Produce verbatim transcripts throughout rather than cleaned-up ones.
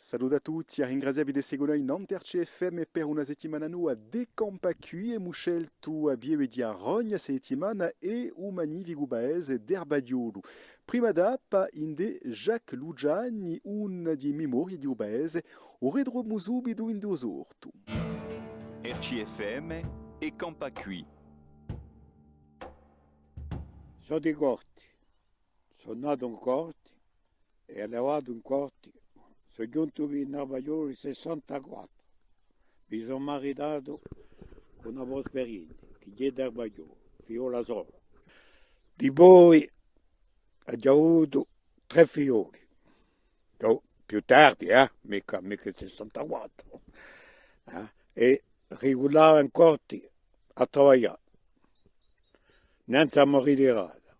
Salutu à tutti, à ringrazià vi di seguità in R C F M per una settimana nova di Campà quì. Emu sceltu a pieve di a Rogna sta settimana è u magnificu paese d'Erbaghjolu. Prima tappa ind'è Jacques Luciani, una di e memorie di u paese, u ritruvemu subitu ind'u so ortu. R C F M è Campà quì. Sò di Corti, sò natu in Corti è allevatu in Corti, sò ghjuntu quì in Erbaghjolu in sessantaquattru. Mi sò maritatu cù una Prosperini, chì hè d'Erbaghjolu, figliola sola. Dipoi aghju avutu trè figlioli. Più tardi, eh? Micca, micca in sessantaquattru. Eh? È riculava in Corti à travaglià. Nanzu à a mo ritirata,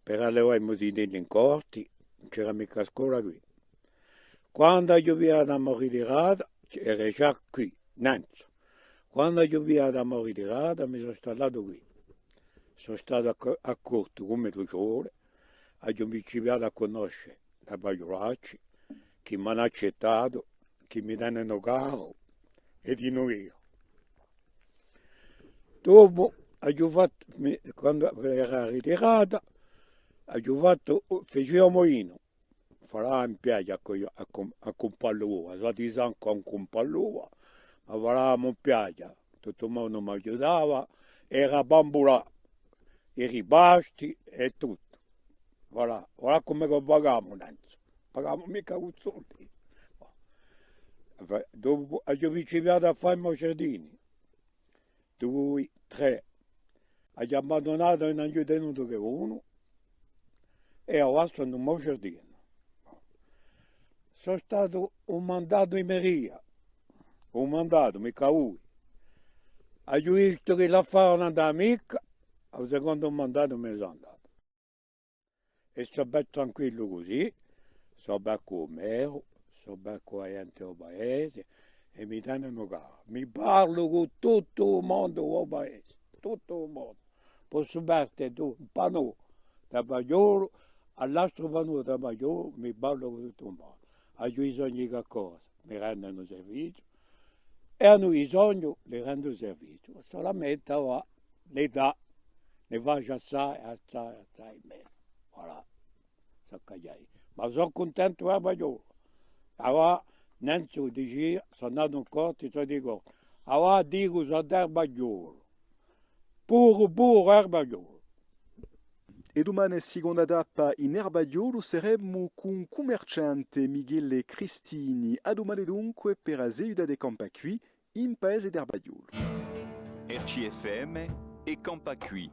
per allevà i musinelli in Corti, ùn c'era micca scola quì. Quandu aghju pigliatu a mo ritirata, era ghjà quì, nanzu. Quandu aghju pigliatu a mo ritirata, mi sò stallatu quì. Sò statu acc-, accoltu cum'è duciore, aghju principiatu à cunnosce l'Erbaghjulacci, chì m'anu accettatu, chì mi tenenu caru, è dinù eiu. Dopu aghju fattu, mi, quandu era ritirata, aghju fattu, facia u mulinu, falava in piaghja à, à, à cumpà l'ova, sò di Sancu à cumpà l'ova, ma falavamu in piaghja, tuttu u mondu m'aiutava, era à bambulà, i ripasti è tuttu. Voilà, voilà cum'è chì pagavamu nanzu. Pagavamu micca cù soldi. Dopu aghju principiatu à fà i mo giardini. Dui, trè. Aghju abbandunatu è ùn aghju tenutu chè unu. È avà sò in u mo giardinu. Sò statu un mandatu in meria. Un mandatu, micca dui. Aghju vistu chì l'affare ùn andava micca, à u secondu mandatu mi ne sò andatu. È sò bè tranquillu cusì, sò bè cù u meru, sò bè cù a ghjente di u paese, è mi tenenu caru. Mi parlu cù tuttu u mondu di u paese, tuttu u mondu. Possu parte da un panneau d'Erbaghjolu à l'altru panneau d'Erbaghjolu, mi parlu cù tuttu u mondu. Aghju bisognu di qualcosa, mi rendenu serviziu, è anu bisognu, li rendu serviziu. Solamente avà l'età ne face assai, assai, assai menu. Voilà. Sò cagliai. Ma sò cuntentu d'Erbaghjolu. Avà, nanzu dicia, sò natu in Corti, sò di Corti. Avà dicu, sò d'Erbaghjolu. Puru, puru Erbaghjolu. È dumane, siconda tappa in Erbaghjolu, seremu cù un cummerciante, Michele Cristini. À dumane dunque per a seguita di Campà quì, in paese d'Erbaghjolu. R C F M è Campà quì.